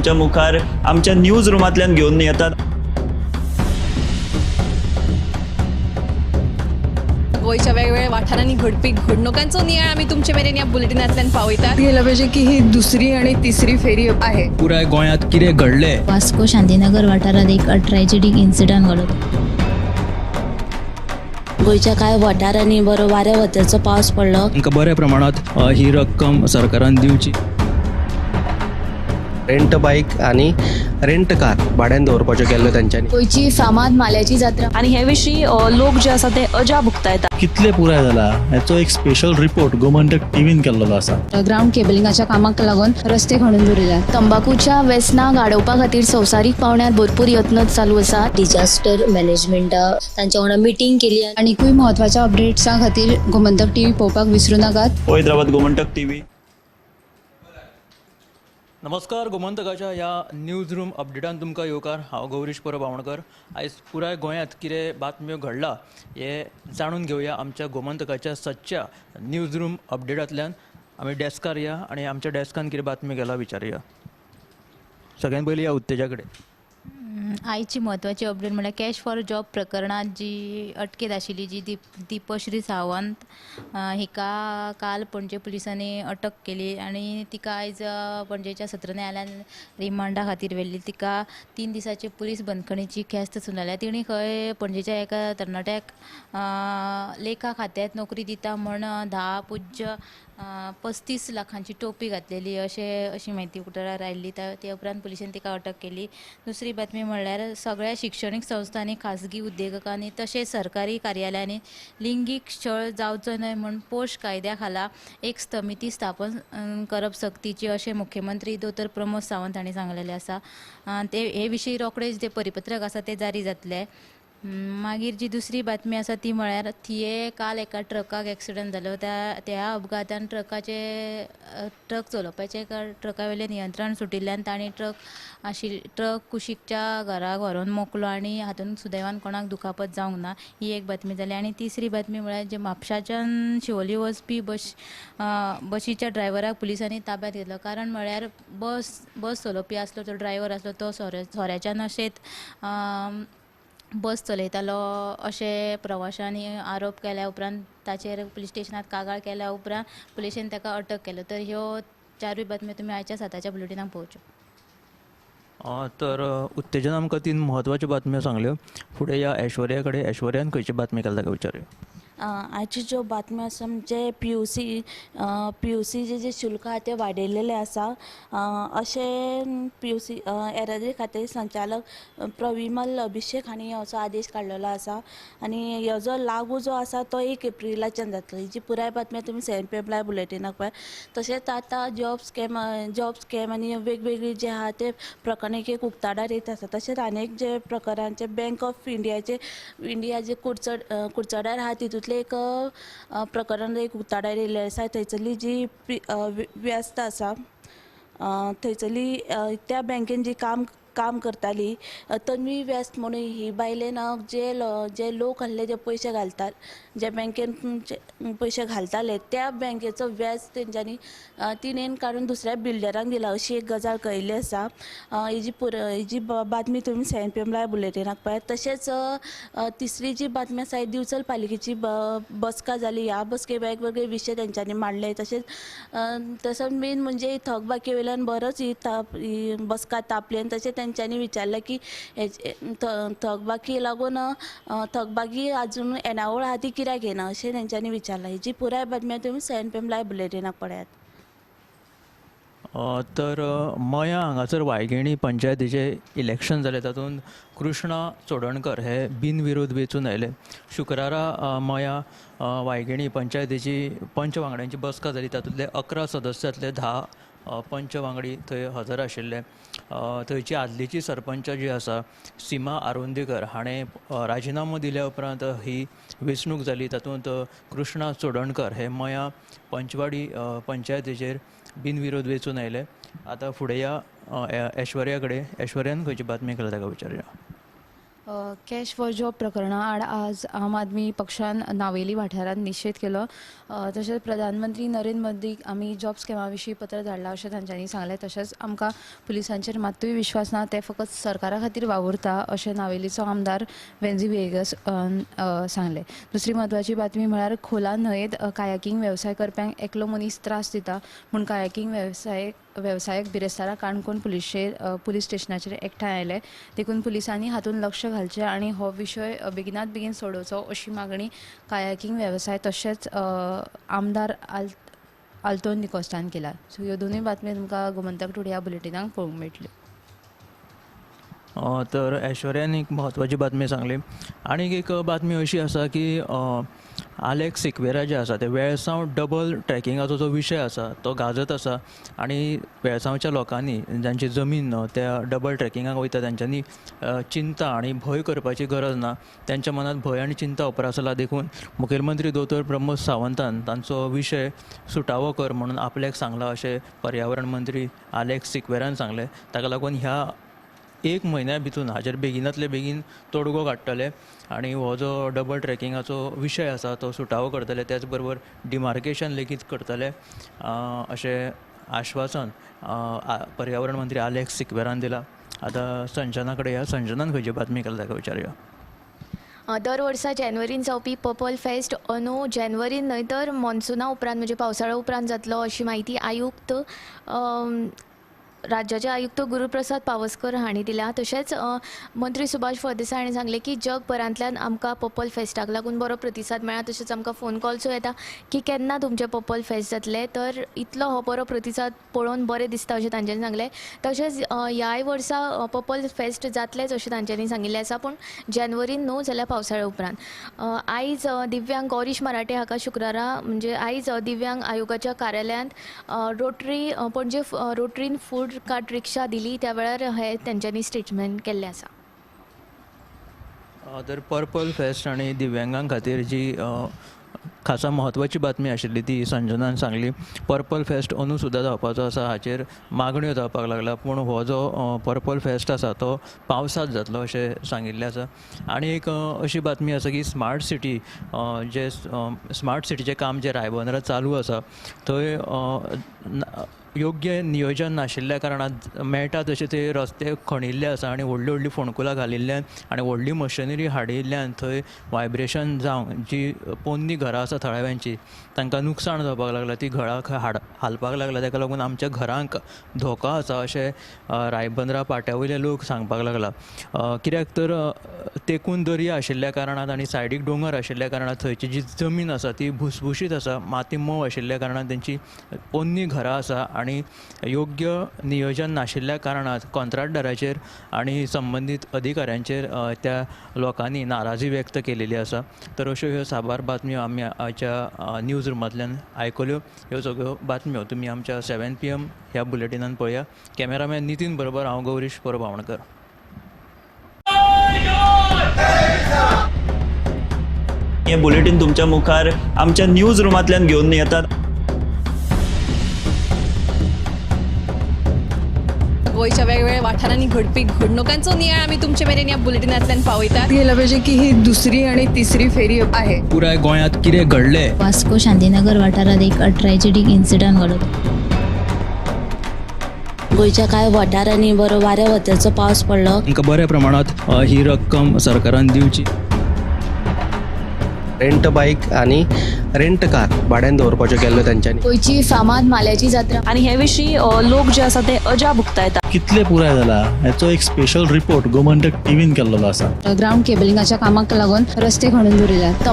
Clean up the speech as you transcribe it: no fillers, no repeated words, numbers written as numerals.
तुमच्या मुखार आमच्या न्यूज रुमांतल्यान घेवन येतात. गोंयच्या वेगवेगळ्या वाठारांनी घडपी घडणुकांचो नियाळ आमी तुमचे मेरेन ह्या बुलेटिनांतल्यान पावयतात. गेलं पाहिजे की ही दुसरी आणि तिसरी फेरी आहे. पुराय गोंयांत कितें घडलें, वास्को शांतीनगर वाठारांत एक ट्रॅजेडीक इन्सिडंट घडलो. गोंयच्या कांय वाठारांनी बरो वाऱ्या वताचो पावस पडलो. तांकां बऱ्या प्रमाणांत ही रक्कम सरकारान दिवची. रेंट बायक आनी रेंट कार भाड्यान दवरपाच्यो केल्ल्यो तेंच्यांनी. गोंयची फामाद माल्याची जात्रा आनी हे विशीं लोक जे आसा ते अजाप उक्तायतात. कितले पुराय जाला हेचो एक स्पेशल रिपोर्ट गोमंतक टीव्हीन केल्लो आसा. ग्रावंड केबलिंगाच्या कामाक लागून रस्ते खणून दवरिल्यात. तंबाखूच्या वेसनाक आडोवपा खातीर संवसारीक पावंड्यार भरपूर यत्न चालू आसात. डिजास्टर मॅनेजमेंटा तांच्या वांगडा मिटींग केली. आनीकूय म्हत्वाच्या अपडेट्सां खातीर गोमंतक टीव्ही पळोवपाक विसरूं नाकात. पळयत रावात गोमंतक टीव्ही. नमस्कार, गोमंतकाच्या ह्या न्यूज रूम अपडेटान तुमकां येवकार. हांव गौरीश परब आमोणकर. आयज पुराय गोंयांत कितें बातम्यो घडला हे जाणून घेवया आमच्या गोमंतकाच्या सदच्या न्यूज रूम अपडेटांतल्यान. आमी डेस्कार या आनी आमच्या डेस्कान कितें बातम्यो केला विचारुया. सगळ्यान पयलीं या उत्तेजा कडेन. आयची म्हत्वाची अपडेट म्हळ्यार कॅश फॉर जॉब प्रकरणांत जी अटकेत आशिल्ली जी दीपश्री सावंत हिका काल पणजे पुलिसांनी अटक केली आनी तिका आयज पणजेच्या सत्र न्यायालयान रिमांडा खातीर व्हेल्ली. तिका 3 दिसांची पुलीस बंदखणीची ख्यास्त सुनायल्या. तिणी खंय पणजेच्या एका तरणाट्याक लेखा खात्यांत नोकरी दिता म्हण 10.35 लाखांची टोपी घातलेली अशी म्हायती उक्ताडार आयिल्ली. ते उपरांत पुलिशेन तिका अटक केली. दुसरी बातमी म्हणल्यार सगळ्या शिक्षणीक संस्थांनी, खाजगी उद्देगकांनी तशेंच सरकारी कार्यालयांनी लिंगीक छळ जावचो न्हय म्हूण पोश कायद्या खाला एक समिती स्थापन करप सक्तीची अशें मुख्यमंत्री दोतोर प्रमोद सावंत हांणी सांगलेलें आसा. ते हे विशीं रोखडेच जे परिपत्रक आसा ते जारी जातले. मागीर जी दुसरी बातमी आसा ती म्हळ्यार थिये काल एका ट्रकाक एक्सिडंट जालो. त्या अपघातान ट्रक चलोवपाचें ट्रका वयलें नियंत्रण सुटिल्ल्यान तांणी ट्रक कुशीकच्या घराक व्हरून मोकलो आनी हातूंत सुदैवान कोणाक दुखापत जावंक ना. ही एक बातमी जाली. आनी तिसरी बातमी म्हळ्यार जे म्हापशाच्यान शिवोली वचपी बशीच्या ड्रायव्हराक पुलिसांनी ताब्यांत घेतलो. कारण म्हळ्यार बस चलोवपी आसलो तो ड्रायव्हर आसलो तो सोऱ्याच्या नशेंत बस चलयतालो अशें प्रवाशांनी आरोप केल्या उपरांत ताचेर पुलीस स्टेशनांत कागाळ केल्या उपरांत पुलिशेन ताका अटक केलो. तर ह्यो 4 बातम्यो तुमी आयच्या 7च्या बुलेटिनाक पळोवच्यो. तर उत्तेजन आमकां 3 म्हत्वाच्यो बातम्यो सांगल्यो. फुडें ह्या ऐश्वर्या कडेन. ऐश्वर्यान खंयची बातमी केला ताका विचारुया. आयची ज्यो बातम्यो आसा म्हणजे पीयूसीचे जे शुल्क आहा ते वाडयलेले आसा अशें पीयूसी येरादारी खातें संचालक प्रविमल अभिषेक हांणी असो आदेश काडलेलो आसा आनी हो जो लागू जो आसा तो 1 एप्रिलाच्यान जातलो. ही जी पुराय बातमी तुमी 7 PM live बुलेटिनाक पळय. तशेंच आतां जॉब स्कॅम आनी वेगवेगळी जे आहा ते प्रकरण एक एक उक्ताडार येत आसा. तशेंच आनी एक जे प्रकरणाचे बँक ऑफ इंडिया जे कुडचड्यार आहा तितूंतलें एक प्रकरण एक उक्ताडार येयल्लें आसा. थंयसरली जी व्यवस्था आसा थंयसरली त्या बँकेन जी काम करताली तन्वी व्यास म्हणून ही बायलेन जे लोक आहले जे पयशे घालतात जे बँकेन पयशे घालताले त्या बँकेचो व्याज तेंच्यांनी तिणेन काडून दुसऱ्या बिल्डरांक दिला अशी एक गजाल कळिल्ली आसा. ही जी बातमी तुमी 7 PM live बुलेटिनाक पळयात. तशेंच तिसरी जी बातमी आसा दिवचल पालिकेची बसका जाली. ह्या बसके वेगवेगळे विशय तेंच्यांनी मांडले. तशेंच तसो मेन म्हणजे थकबाकी वयल्यान बरोच ही बसका तापली आनी तशें तेंच्यांनी विचारलें की थकबाकी लागून थकबाकी अजून येणावळ आहा ती कित्याक येना अशें तेंच्यांनी विचारलां. ही जी पुराय बातमी तुमी 7 PM live बुलेटिनाक पळयात. तर मया हांगासर वायगिणी पंचायतीचें इलेक्शन जालें तातूंत कृष्णा चोडणकर हे बिनविरोध वेंचून आयले. शुक्रारा मया वायगिणी पंचायतीची पंच वांगड्यांची बसका जाली. तातूंतले 11 सदस्यांतले 10 पंच वांगडी थंय हजर आशिल्ले. थंयची आदलीची सरपंच जी आसा सीमा आरोंदेकर हाणें राजिनामो दिल्या उपरांत ही वेंचणूक जाली. तातूंत कृष्णा चोडणकर हे मया पंचवाडी पंचायतीचेर बिनविरोध वेंचून आयले. आतां फुडें या ऐश्वर्या कडेन. ऐश्वर्यान खंयची बातमी केला ताका विचारुया. कॅश फॉर जॉब प्रकरणा आड आज आम आदमी पक्षान नावेली वाठारांत निशेध केलो. तशेंच प्रधानमंत्री नरेंद्र मोदीक आमी जॉब स्कॅमा विशीं पत्र धाडलां अशें तांच्यांनी सांगलें. तशेंच आमकां पुलिसांचेर मात्तूय विश्वास ना, ते फकत सरकारा खातीर वावुरता अशें नावेलीचो आमदार वेन्झी व्हिएगस सांगलें. दुसरी म्हत्वाची बातमी म्हळ्यार खोला न्हंयेंत कायाकिंग वेवसाय करप्यांक एकलो मनीस त्रास दिता म्हूण कायाकिंग वेवसायक बिरेस्तारा काणकोण पुलीस स्टेशनाचेर एकठांय आयले. देखून पुलिसांनी हातूंत लक्ष घालचें आनी हो विशय बेगिनात बेगीन सोडोवचो अशी मागणी कायाकिंग वेवसाय तशेंच आमदार आल्तोन डिकोस्टान केला. सो ह्यो दोनूय बातम्यो तुमकां गोमंतक टुडे ह्या बुलेटिनाक पळोवंक मेळटल्यो. तर ऐश्वर्यान एक म्हत्वाची बातमी सांगली. आनीक एक बातमी अशी आसा की आलेक्स सिक्वेरा जे आसा ते वेळसांव डबल ट्रॅकिंगाचो जो विशय आसा तो गाजत आसा आनी वेळसांवच्या लोकांनी जांची जमीन त्या डबल ट्रॅकिंगाक वयता तांच्यांनी चिंता आनी भंय करपाची गरज ना. तांच्या मनांत भंय आनी चिंता उप्रासला देखून मुखेलमंत्री दोतोर प्रमोद सावंतान तांचो विशय सुटावो कर म्हणून आपल्याक सांगला अशें पर्यावरण मंत्री आलेक्स सिक्वेरान सांगलें. ताका लागून ह्या एक म्हयन्या भितून हाजेर बेगिनातले बेगीन तोडगो काडटले आनी हो जो डबल ट्रॅकिंगाचो विशय आसा तो सुटावो करतले, त्याच बरोबर डिमार्केशन लेगीत करतले अशें आश्वासन पर्यावरण मंत्री आलेक्स सिक्वेरान दिलां. आतां संजना कडेन या, संजनान खंयची बातमी केल्या ताका विचारुया. दर वर्सा जानेवारीन जावपी पर्पल फेस्ट अंदू जानेवारीन न्हय तर मॉन्सुना उपरांत म्हणजे पावसाळ्या उपरांत जातलो अशी म्हायती आयुक्त राज्याचे आयुक्त गुरुप्रसाद पावसकर हांणी दिल्या. तशेंच मंत्री सुभाष फळदेसाय हांणी सांगलें की जगभरांतल्यान आमकां पर्पल फेस्टाक लागून बरो प्रतिसाद मेळ्ळा. तशेंच आमकां फोन कॉल्सूय येता की केन्ना तुमचें पर्पल फेस्ट जातलें, तर इतलो हो बरो प्रतिसाद पळोवन बरें दिसता अशें तांच्यांनी सांगलें. तशेंच ह्याय वर्सा पर्पल फेस्ट जातलेंच अशें तांच्यांनी सांगिल्लें आसा, पूण जानेवारीन न्हू जाल्यार पावसाळ्या उपरांत. आयज दिव्यांग गौरीश मराठे हाका शुक्रारा म्हणजे आयज दिव्यांग आयोगाच्या कार्यालयांत रोटरी पणजे रोटरीन फूड कार्ट रिक्षा दिली त्या वेळार हे तेंच्यांनी स्टेटमेंट केल्लें आसा. तर पर्पल फेस्ट आनी दिव्यांगां खातीर जी खासा म्हत्वाची बातमी आशिल्ली ती संजनान सांगली. पर्पल फेस्ट अंदू सुद्दां जावपाचो आसा हाचेर मागण्यो जावपाक लागला, पूण हो जो पर्पल फेस्ट आसा तो पावसांत जातलो अशें सांगिल्लें आसा. आनी एक अशी बातमी आसा की स्मार्ट सिटी जे स्मार्ट सिटीचें काम जें रायबंदरा चालू आसा थंय योग्य नियोजन नाशिल्ल्या कारणान मेळटा तशे ते रस्ते खणिल्ले आसा आनी व्हडली व्हडली फोंडकुलां घालिल्ल्यान आनी व्हडली मशिनरी हाडिल्ल्यान थंय वायब्रेशन जावन जी पोन्नी घरां आसा थळाव्यांची तांकां नुकसाण जावपाक लागलां, ती घरां हालपाक लागला. ताका लागून आमच्या घरांक धोको आसा अशें रायबंदरा पाट्या वयले लोक सांगपाक लागला. कित्याक तर तेकून दर्या आशिल्ल्या कारणान आनी सायडीक दोंगर आशिल्ल्या कारणान थंयची जी जमीन आसा ती भुसभुशीत आसा, माती मोव आशिल्ल्या कारणान तेंची पोन्नी घरां आसा आनी योग्य नियोजन नाशिल्ल्या कारणान कॉन्ट्रॅक्टदाराचेर आनी संबंदीत अधिकाऱ्यांचेर त्या लोकांनी नाराजी व्यक्त केलेली आसा. तर अश्यो ह्यो साबार बातम्यो आमी आयच्या न्यूज रुमांतल्यान आयकल्यो. ह्यो सगळ्यो बातम्यो तुमी आमच्या 7 PM ह्या बुलेटिनान पळया. कॅमेरामॅन नितीन बरोबर हांव गौरीश परब-भावणकर. हे बुलेटीन तुमच्या मुखार आमच्या न्यूज रुमांतल्यान घेवन येतात. गोंयच्या वेगवेगळ्या वाठारांनी घडपी घडणुकांचो नियाळ आमी तुमचे मेरेन ह्या बुलेटिनांतल्यान पावयतात. गेला पाहिजे की ही दुसरी आणि तिसरी फेरी आहे. पुराय गोंयांत कितें घडलें, वास्को शांतीनगर वाठारांत एक ट्रॅजेडीक इन्सिडंट घडलो. गोंयच्या कांय वाठारांनी बरो वाऱ्या वताचो पावस पडलो. तांकां बऱ्या प्रमाणांत ही रक्कम सरकारान दिवची. रेंट बायक आनी रेंट कार भाड्यान दवरपाच्यो केल्ल्यो तेंच्यांनी. गोंयची फामाद माल्याची जात्रा आनी हे विशीं लोक जे आसा ते अजाप उक्तायता. कितले पुराय जाला हेचो एक स्पेशल रिपोर्ट गोमंतक टीव्हीन केल्लो आसा. ग्रावंड केबलिंगाच्या कामाक लागून रस्ते खणून दवरिल्यात.